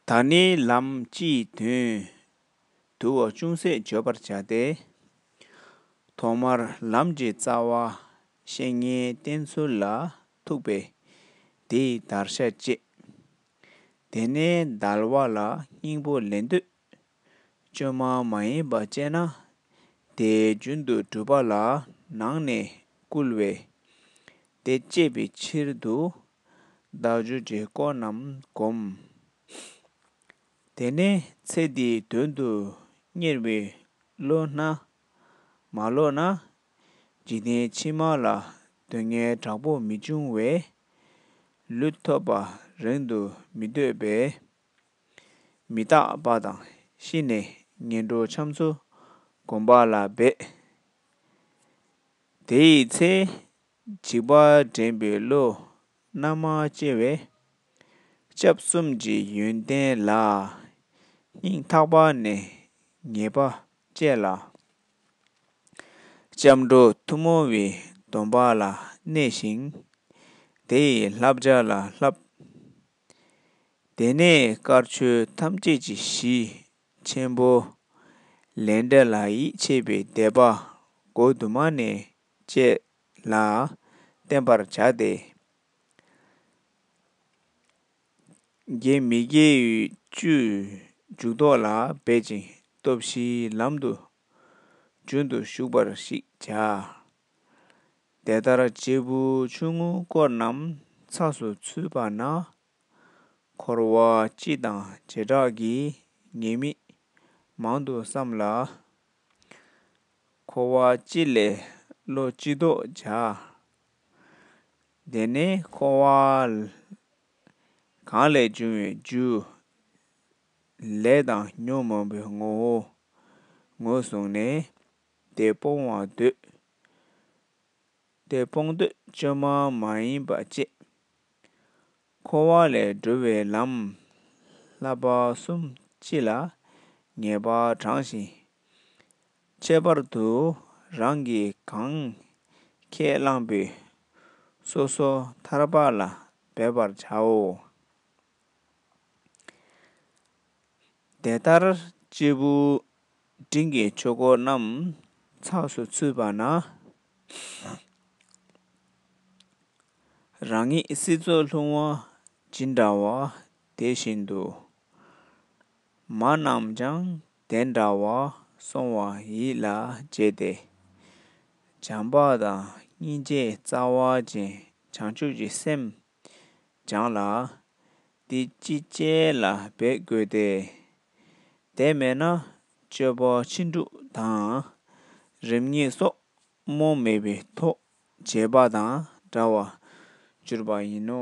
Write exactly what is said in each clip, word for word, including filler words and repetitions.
ད་ནི་ལམ་སྤྱིའི་དོན་དུ་ཅུང་ཟད་བརྗོད་པར་བྱ་སྟེ། ཐོག་མར་ལམ་གྱི་རྩ་བ་བཤེས་གཉེན་བསྟེན་ཚུལ་ལ་ཐུག་པས་དེའི་བརྡར་ཤ་བཅད། དེ་ནས་དལ་བ་ལ་སྙིང་པོ་ལེན་འདོད་བཅོས་མ་མ་ཡིན་པ་བཅད་ན། དེ་རྒྱུན་དུ་སྒྲུབ་པ་ལ་ནང་ནས་བསྐུལ་བས། དེ་བཅད་པའི་ཕྱིར་དུ་བདག་འཇུག་གི་སྐོར་རྣམས་བསྒོམ། དེ་ནས་ཚེ་འདིའི་དོན་དུ་གཉེར་བའི་བློ་སྣ་མ་ལོག་ན། འཇིག་རྟེན་ཕྱི་མ་ལ་དོན་གཉེར་དྲག་པོ་མི་འབྱུང་བས། ལུས་ཐོབ་པ་རིང་དུ་མི་འདོད་པས། མི་རྟག་པ་དང་ཤི་ནས་ངན་འགྲོ་འཁྱམས་ཚུལ་བསྒོམ་པ་ལ་འབད། དེ་ཡི་ཚེ་འཇིགས་པ་འདྲེན་པའི་བློ་རྣལ་མ་སྐྱེ་བས། སྐྱབས་གསུམ་གྱི་ཡོན་ཏན་ལ་སྙིང་ཐག་པ་ནས་ངེས་པ་བསྐྱེད་ལ། སྐྱབས་འགྲོ་ཐུན་མོང་བའི་སྡོམ་པ་ལ་གནས་ཤིང་། དེ་ཡི་བསླབ་བྱ་ལ་བསླབ། དེ་ནས་དཀར་ཆོས་ཐམས་ཅད་ཀྱི་གཞི་ཆེན་པོ་ལས་འབྲས་ལ་ཡིད་ཆེས་པའི་དད་པ་སྒོ་དུ་མ་ནས་བསྐྱེད་ལ་བརྟན་པར་བྱ་སྟེ། དགེ་མི་དགེའི་བཅུའི་འཇུག་ལྡོག་ལ་འབད་ཅིང་སྟོབས་བཞིའི་ལམ་དུ་རྒྱུན་དུ་ཞུགས་པར་ཞིག་བྱ། དེ་ལྟར་སྐྱེས་བུ་ཆུང་ངུའི་སྐོར་རྣམས་ཚགས་སུ་ཚུད་པ་ན། འཁོར་བ་སྤྱི་དང་བྱེ་བྲག་གི་ཉེས་དམིགས་མང་དུ་བསམ་ལ། འཁོར་བ་སྤྱི་ལས་བློ་ཅི་ལྡོག་བྱ། དེ་ནས་འཁོར་བ་གང་ལས་བྱུང་བའི་རྒྱུ་ལས་དང་ཉོན་མོངས་པའི་ངོ་བོ་ངོས་བཟུང་ནས་དེ་སྤོང་བར་འདོད། དེ་སྤོང་འདོད་བཅོས་མ་མ་ཡིན་པ་བཅད། འཁོར་བ་ལས་སྒྲོལ་བའི་ལམ། བསླབ་པ་གསུམ་སྤྱི་ལ་ངེས་པ་དྲངས་ཤིང་། ཁྱད་པར་དུ་རང་གིས་གང་ཁས་བླངས་པའི་སོ་སོ་ཐར་པ་ལ་འབད་པར་བྱའོ། དེ་ལྟར་སྐྱེས་བུ་འབྲིང་གི་ཆོས་སྐོར་རྣམས་ཚགས་སུ་ཚུད་པ་ན། རང་ཉིད་སྲིད་མཚོར་ལྷུང་བ་ཇི་འདྲ་བ་དེ་བཞིན་དུ། མ་རྣམས་ཀྱང་དེ་འདྲ་བར་སོང་བ་ཡིད་ལ་བྱས་ཏེ། བྱམས་པ་དང་སྙིང་རྗེའི་རྩ་བ་ཅན་བྱང་ཆུབ་ཀྱི་སེམས་སྦྱངས་ལ། དེ་ཅི་སྤྱད་ལ་འབད་དགོས་ཏེ། དེ་མེད་ན་སྤྱོད་པ་ཕྱིན་དྲུག་དང་རིམ་གཉིས་སོགས་རྨོངས་མེད་པའི་ཐོག་བྱེད་པ་དང་འདྲ་བར་གྱུར་པ་ཡིན་ནོ།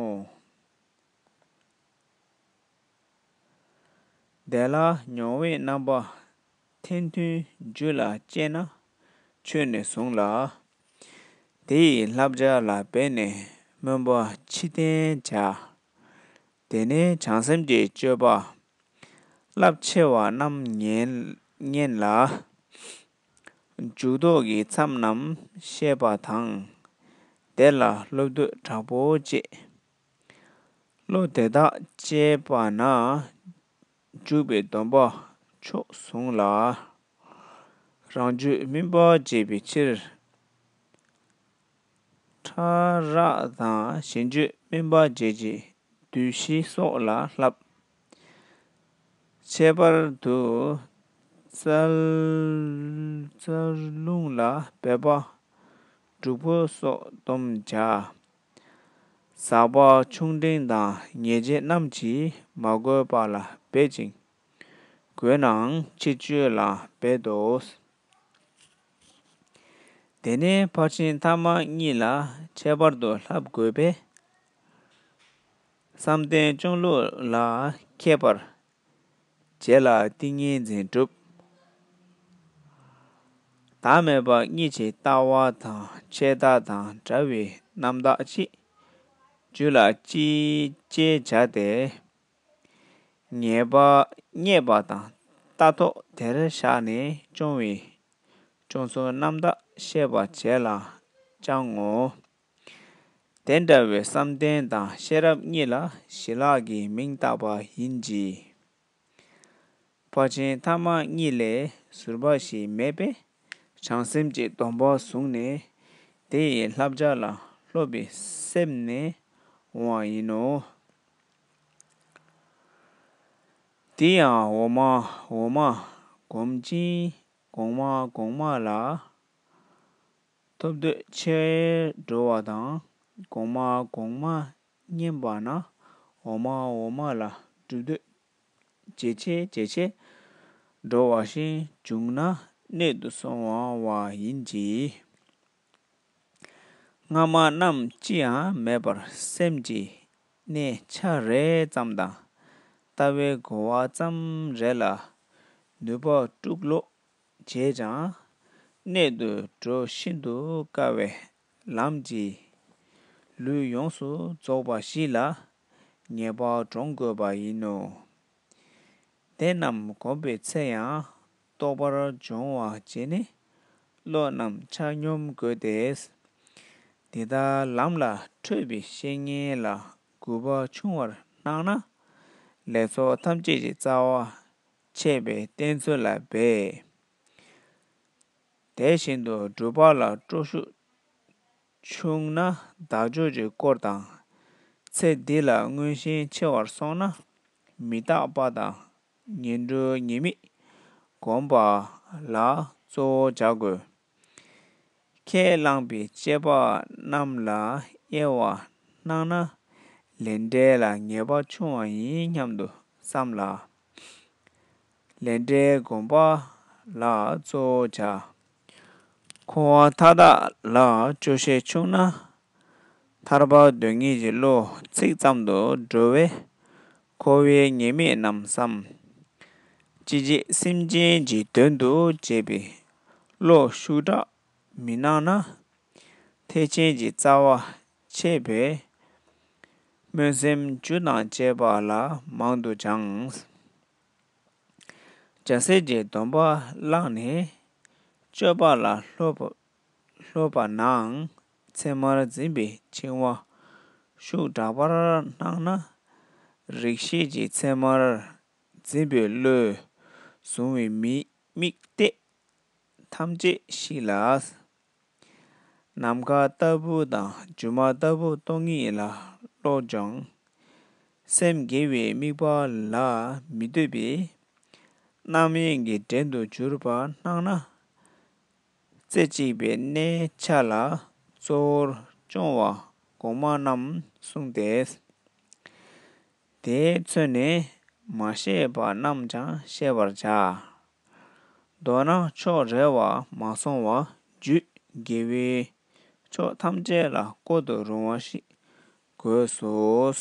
དེ་ལ་མྱོང་བའི་རྣམ་པ་ཐན་ཐུན་རྒྱུད་ལ་སྐྱེས་ན་ཆོས་ནས་བཟུང་ལ། དེ་ཡི་བསླབ་བྱ་ལ་འབད་ནས་སྨོན་པ་ཕྱིར་བསྟན་བྱ། དེ་ནས་བྱང་སེམས་ཀྱི་སྤྱོད་པ་རླབས་ཆེ་བ་རྣམས་ཉན་ཉན་ལ། འཇུག་ལྡོག་གི་མཚམས་རྣམས་ཤེས་པ་དང་། དེ་ལ་སློབ་འདོད་དྲག་པོ་བསྐྱེད། བློ་དེ་དག་སྐྱེས་པ་ན། འཇུག་པའི་སྡོམ་པ་མཆོག་བཟུང་ལ། རང་རྒྱུད་སྨིན་པར་བྱེད་པའི་ཕྱིར། ཕྲ་རགས་དང་གཞན་རྒྱུད་སྨིན་པར་བྱེད་ཀྱི་བདུད་བཞི་སོགས་ལ་བསླབ། ཁྱད་པར་དུ་རྩ་རྩ་རླུང་ལ་འབད་པ་དྲུག་པོ་སོགས་སྡོམ་བྱ། ཟག་པ་ཆུང་འབྲིང་དང་ཉེས་བྱས་རྣམས་ཀྱིས་མ་གོས་པ་ལ་འབད་ཅིང་། གོས་ནའང་ཕྱིར་བཅོས་ལ་འབད་དོ། དེ་ནས་ཕར་ཕྱིན་ཐ་མ་གཉིས་ལ་ཁྱད་པར་དུ་བསླབ་དགོས་པས། བསམ་གཏན་སྐྱོང་ལུགས་ལ་མཁས་པར་བྱས་ལ་ཏིང་ངེ་འཛིན་སྒྲུབ། བདག་མེད་པ་གཉིས་ཀྱི་ལྟ་བ་དང་ཆད་ལྟ་དང་བྲལ་བའི་རྣམ་དག་ཅིག་རྒྱུད་ལ་ཅིག་སྐྱེད་བྱ་སྟེ། ངེས་པ་རྙེད་པ་དང་ལྟ་རྟོག་དེར་བཞག་ནས་སྐྱོང་བའི་སྐྱོང་ཚུལ་རྣམ་དག་ཤེས་པར་བྱས་ལ་བཅང་ངོ་། དེ་འདྲ་བའི་བསམ་གཏན་དང་ཤེས་རབ་གཉིས་ལ་ཞི་ལྷག་གི་མིང་བཏགས་པ་ཡིན་གྱི། ཕར་ཕྱིན་ཐ་མ་གཉིས་ལས་ཟུར་པ་ཞིག་མེད་པས། བྱང་སེམས་ཀྱི་སྡོམ་པ་བཟུང་ནས་དེ་ཡི་བསླབ་བྱ་ལ་སློབ་པའི་སེམས་ནས་འོང་བ་ཡིན་ནོ། དེ་ཡང་འོག་མ་འོག་མ་སྒོམ་ཅིང་གོང་མ་གོང་མ་ལ་ཐོབ་འདོད་ཆེར་འགྲོ་བ་དང་། གོང་མ་གོང་མ་བསྙེན་པ་ན་འོག་མ་འོག་མ་ལ་སྒྲུབ་འདོད་ཇེ་ཆེ་ཇེ་ཆེ་འགྲོ་བ་ཞིག་བྱུང་ན་གནད་དུ་སོང་བ་ཡིན་གྱི། སྔ་མ་རྣམས་ཅི་ཡང་མེད་པར་སེམས་ཀྱི་གནས་ཆ་རེ་ཙམ་དང་ལྟ་བའི་གོ་བ་ཙམ་རེ་ལ་ནུས་པ་དཀྲུག་ལོག་བྱས་ཀྱང་། གནད་དུ་འགྲོ་ཤིན་ཏུ་དཀའ་བའི་ལམ་གྱི་ལུས་ཡོངས་སུ་རྫོགས་པ་ཞིག་ལ་ངེས་པར་འདྲོངས་དགོས་པ་ཡིན་ནོ། དེ་རྣམས་གོམས་པའི་ཚེ་ཡང་རྟོགས་པར་འབྱུང་བ་བྱས་ནས་བློ་རྣམས་ཆ་སྙོམས་དགོས་ཏེ། འདི་ལྟར་ལམ་ལ་འཕྲོད་པའི་བཤེས་གཉེན་ལ་གུས་པ་ཆུང་བར་སྣང་ན། ལེགས་ཚོགས་ཐམས་ཅད་ཀྱི་རྩ་བ་ཆད་པའི་གཏན་ཚོད་ལ་འབད། དེ་བཞིན་དུ་སྒྲུབ་པ་ལ་སྤྲོ་ཤུགས་ཆུང་ན་དལ་འབྱོར་གྱི་དཀོར་དང་། ཚེ་འདི་ལ་མངོན་ཞེན་ཆེ་བར་སོང་ན་མི་རྟག་པ་དང་ངན་འགྲོའི་ཉེས་དམིགས་བསྒོམ་པ་ལ་གཙོ་བོར་བྱ་དགོས། ཁས་བླངས་པའི་བཅས་པ་རྣམས་ལ་གཡེལ་བར་སྣང་ན་ལས་འབྲས་ལ་ངེས་པ་ཆུང་བ་ཡིན་སྙམ་དུ་བསམ་ལ། ལས་འབྲས་བསྒོམ་པ་ལ་གཙོ་བོར་བྱ། འཁོར་བ་མཐའ་དག་ལ་སྤྱོད་ཤེས་ཆུང་ན། ཐར་པ་དོན་གཉེར་གྱི་བློ་ཚིག་ཙམ་དུ་འགྲོ་བས། འཁོར་བའི་ཉེས་དམིགས་རྣམས་བསམ། ཅི་བྱེད་སེམས་ཅན་གྱི་དོན་དུ་བྱེད་པའི་བློ་ཤུགས་དྲག་མི་སྣང་ན། ཐེག་ཆེན་གྱི་རྩ་བ་ཆད་པས། སྨོན་སེམས་རྒྱུ་དང་བཅས་པ་ལ་མང་དུ་སྦྱང་། རྒྱལ་སྲས་ཀྱི་སྡོམ་པ་བླངས་ནས་སྤྱོད་པ་ལ་སློབ་སློབ་པ་ནའང་ཚད་མར་འཛིན་པའི་འཆིང་བ་ཤུགས་དྲག་པར་སྣང་ན། རིགས་ཤེས་ཀྱི་ཚད་མར་འཛིན་པའི་བློས་བཟུང་བའི་མི་དམིགས་གཏད་ཐམས་ཅད་ཞིག་ལ། ནམ་མཁའ་ལྟ་བུ་དང་སྒྱུ་མ་ལྟ་བུ་སྟོང་ཉིད་ལ་བློ་སྦྱང་། སེམས་དགེ་བའི་དམིགས་པ་ལ་མི་ལྟོས་པའི་རྣམ་གཡེང་གི་བྲན་དུ་གྱུར་པ་སྣང་ན། རྩེ་གཅིག་པའི་གནས་ཆ་ལ་གཙོ་བོར་སྐྱོང་བ་གོང་མ་རྣམས་གསུངས་ཏེ། དེས་མཚོན་ནས་མ་བཤད་པ་རྣམས་ཀྱང་བཤད་པར་བྱ། མདོར་ན་ཕྱོགས་རེ་བར་མ་སོང་བར་རྒྱུད་དགེ་བའི་ཕྱོགས་ཐམས་ཅད་ལ་བཀོལ་དུ་རུང་བ་ཞིག་དགོས་སོ།